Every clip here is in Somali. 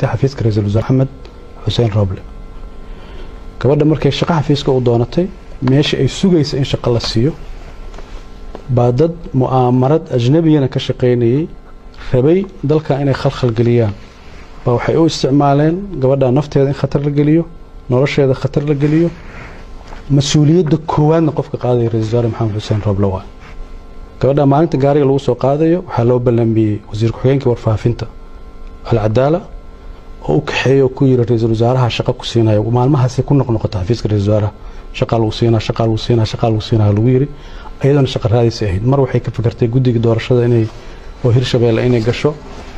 Xafiiska Ra-iisul Wasaare Maxamed Xuseen Rooble, gabadha markay shaqo xafiiska u doonatay, meesha ay sugaysa in shaqo la siiyo baa dad mu'aamarad ajnabiyana ka shaqaynayay, rabay dalka inay khalkhal geliyaan, baa waxay u isticmaaleen gabadha nafteeda in khatar la geliyo, nolosheeda khatar la geliyo. Mas-uuliyadda koowaadna qofka qaadaya Ra-isul Wasaare Maxamed Xuseen Rooble waa. Gabadha maalinta gaariga lagu soo qaadayo waxaa loo ballamiyey wasiir ku-xigeenkii warfaafinta Alcadaala oo u kaxeeya oo ku yiri, "Ra-iisul wasaaraha shaqo ku siinaya." Maalmahaasi ku noqnoqota xafiiska ra-isul wasaaraha, "Shaqaa lagu siinaa, shaqaa lagu siinaa, shaqaa lagu siinaa," lagu yiri. Iyadana shaqa raadis ahayd. Mar waxay ka fikirtay guddiga doorashada inay oo Hirshabeelle inay gasho,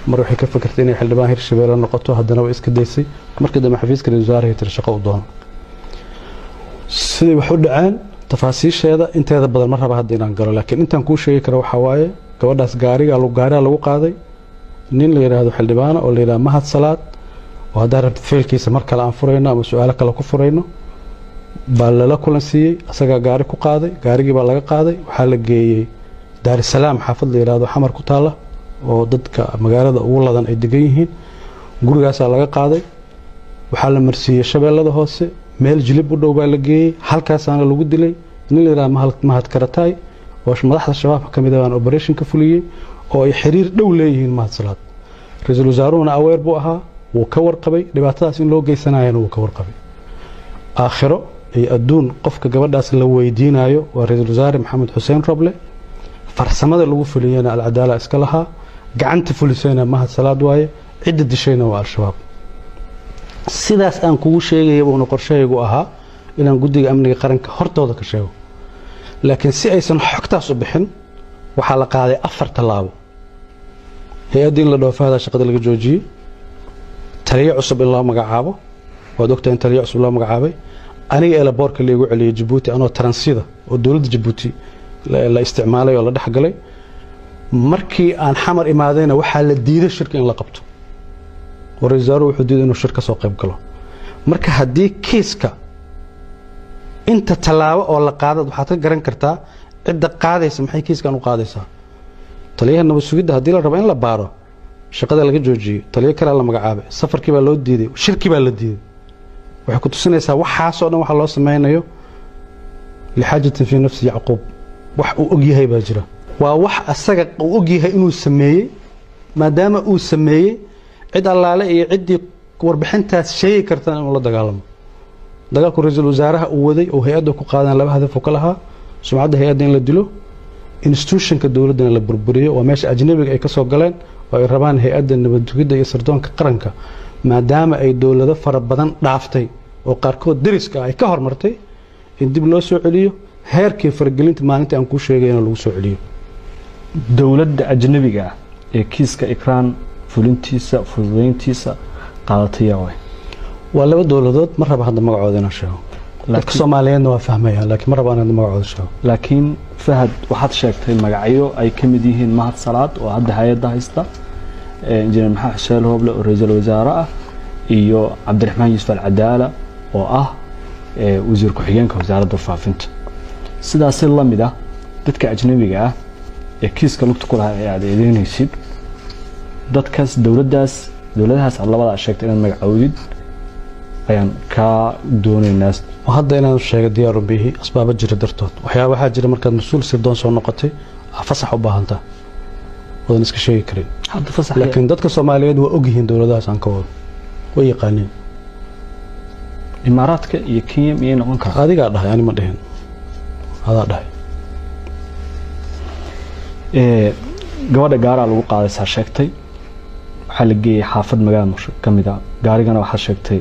mar waxay ka fikirtay inay xildhibaan Hirshabeelle noqoto, haddana way iska daysay. Markii dambe xafiiska ra-isul wasaaraha tiri, "Shaqo u doono." Siday wax u dhaceen tafaasiisheeda inteeda badan ma raba hadda inaan galo, laakiin intaan kuu sheegi karo waxaa waaye gabadhaas gaariga gaariga lagu qaaday nin la yidhaahdo xildhibaana oo la yidhahdo Mahad Salaad, oo haddaan rabtid faylkiisa mar kale aan furayno ama su-aalo kale ku furayno, baa lala kulan siiyey. Asagaa gaari ku qaaday, gaarigii baa laga qaaday, waxaa la geeyey Daarisalaam, xaafad la yidhahdo Xamar ku taalla oo dadka magaalada ugu ladan ay degan yihiin. Gurigaasaa laga qaaday, waxaa la marsiiyey Shabeellada Hoose, meel Jilib u dhow baa la geeyey, halkaasaana lagu dilay. Nin la yidhahdo Mahad Karataay oo madaxda Shabaabka ka mid ah baan operation ka fuliyey, oo ay xiriir dhow leeyihiin Mahad Salaad. Ra-iisul wasaaruhuna aware buu ahaa, wuu ka warqabay, dhibaatadaas in loo geysanayana wuu ka warqabay. Aakhiro iyo adduun qofka gabadhaas la weydiinayo waa Ra-iisul Wasaare Maxamed Xuseen Roble. Farsamada lagu fuliyena Alcadaala iska lahaa, gacanta fulisayna Mahad Salaad waaye, cidda dishayna waa Al-Shabaab. Sidaas aan kugu sheegaya buuna qorshahaygu ahaa inaan Guddiga Amniga Qaranka hortooda ka sheego, laakiin si aysan xogtaas u bixin waxaa la qaaday afar tallaabo: hay-adda in la dhoofaada shaqada laga joojiyey, taliyo cusub in loo magacaabo, waad ogtahay in taliyo cusub loo magacaabay, aniga airportka laigu celiyey Jabuuti anoo transit ah oo dowladda Jabuuti la isticmaalay oo la dhex galay. Markii aan Xamar imaadayna waxaa la diiday shirka in la qabto oo ra-isul wasaaruhu wuxuu diiday inuu shir ka soo qayb galo. Marka haddii kiiska inta tallaabo oo la qaadad, waxaad ka garan kartaa cidda qaadaysa maxay kiiskan u qaadaysaa. Taliyaha nabad sugidda haddii la rabo in la baaro, shaqada laga joojiyey, taliyo kalea la magacaabay, safarkii baa loo diiday, shirkii baa la diiday, waxay ku tusinaysaa waxaasoo dhan waxaa loo sameynayo لحاجة في نفس Yacquub. Wax uu og yahay baa jira, waa wax asaga uu og yahay inuu sameeyey. Maadaama uu sameeyey, cid allaale iyo ciddii warbixintaas sheegi kartana inuu la dagaalamo. Dagaalku ra-iisul wasaaraha uu waday oo hay-adda ku qaadan laba hadaf uu ka lahaa: sumcadda hay-adda in la dilo, institutionka dowladdana la burburiyo. Waa meesha ajnabiga ay ka soo galeen oo ay rabaan hay-adda nabadgelyada iyo sirdoonka qaranka, maadaama ay dowlado fara badan dhaaftay oo qaarkood deriska ay ka hormartay, in dib loo soo celiyo heerkii faragelinta maalintii aan kuu sheegayna lagu soo celiyo. Dowladda ajnabiga ah ee kiiska Ikraan fulintiisa, fududeyntiisa qaadatay yaa waay? Waa laba dowladood, ma raba hadda magacooda inaan sheego. Dadka Soomaaliyeedna waa fahmayaan, laakiin ma raba inaan magacooda sheego. Laakiin Fahad, waxaad sheegtay magacyo ay ka mid yihiin Mahad Salaad oo hadda hay-adda haysta, Injineer Maxamed Xuseen Rooble oo ra-iisul wasaare ah, iyo Cabdiraxmaan Yuusuf Alcadaala oo ah wasiir ku-xigeenka wasaaradda warfaafinta. Sidaasi la mid ah dadka ajnabiga ah ee kiiska lugta ku lahaa ee aad eedeynaysid, dadkaas, dowladdaas, dowladahaas aad labadaa sheegtay inaad magacoodid ayaan kaa doonaynaa. Hadda inaan sheego diyaaru bihi asbaabo jira dartood. Waxyaaba waxaa jira markaad mas-uul sirdoon soo noqotay fasax u baahantaa wadan iska sheegi karin. Hadda fasax. Laakiin dadka Soomaaliyeed waa ogyihiin dowladahaas aan ka wado, way yaqaaniin. Imaaraadka iyo Kenya miyay noqon karaa? Adigaa dhahay, ani ma dhihin, adaa dhahay. Gabadha gaaraa lagu qaadaysaa sheegtay, waxaa la geeyey xaafad magaalada Muqdisho ka mid a, gaarigana waxaa sheegtay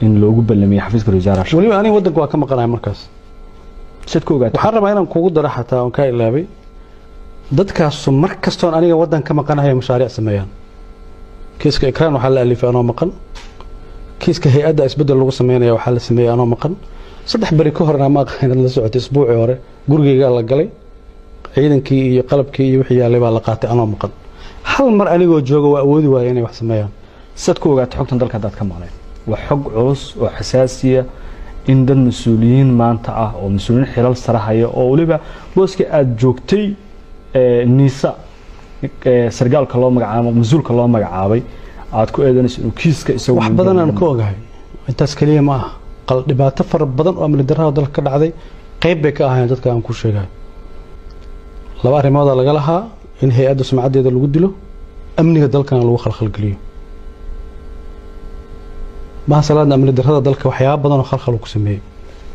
in loogu ballamiyey xafiiska ra-iisul wasaaraha. Weliba aniga waddanka waa ka maqanahay markaas. Siad ku ogaatay? Waxaan rabaa inaan kugu daro, xataa oon kaa ilaabay, dadkaasu mar kastoon aniga waddan ka maqanahay mashaariic sameeyaan. Kiiska Ikraan waxaa la alifay anoo maqan, kiiska hay-adda isbeddel lagu sameynaya waxaa la sameeyey anoo maqan. 3 beri ka horna, ma aqaan inaad la socotay, isbuucii hore gurigeygaa la galay, ciidankii iyo qalabkii iyo wixii yaalay baa la qaatay anoo maqan. Hal mar anigoo jooga waa awoodi waaya inay wax sameeyaan. Siad ku ogaatay xogtan dalka haddaad ka maqnayd? Waa xog culus oo xasaasiya in dad mas-uuliyiin maanta ah oo mas-uuliyiin xilal sare haya, oo weliba booska aada joogtay NISA sargaalka loo magacaabo, mas-uulka loo magacaabay, Aad ku eedanayso inuu kiiska isagu Wax badan aan ka ogahay, intaas keliya ma aha. Dhibaato fara badan oo amni darrada dalka ka dhacday qayb bay ka ahaayeen dadka aan ku sheegayo. Laba arrimoodaa laga lahaa: in hay-adda sumcaddeeda lagu dilo, amniga dalkana lagu khalkhalgeliyo. Mahad Salaadna amni darrada dalka waxyaaba badan oo khalkhal uu ku sameeyey.